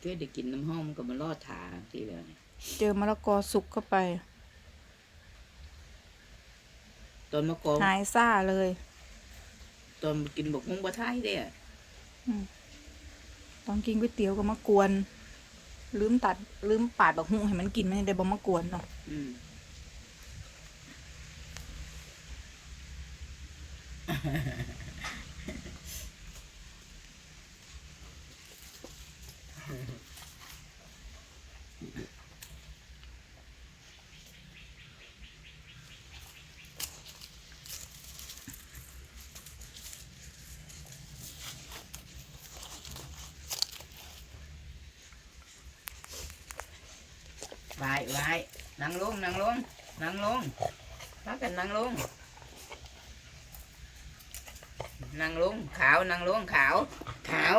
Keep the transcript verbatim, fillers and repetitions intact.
เพื่อได้กินน้ำหอมก็มาล่อทาทีเดียวนี่ เจอมะละกอสุกเข้าไป ตอนมะกอก หายซ่าเลย ตอนกินบักฮุ้งบ่ท้ายเด้อ อืมตอนกินก๋วยเตี๋ยวก็มากวน ลืมตัด ลืมปาดบักฮุ่งให้มันกิน มันได้บ่มากวนเนาะ อืม ไหว้ไหว้ นั่งลง นั่งลง นั่งลง พากันนั่งลง นั่งลง ขาว นั่งลง ขาว ขาว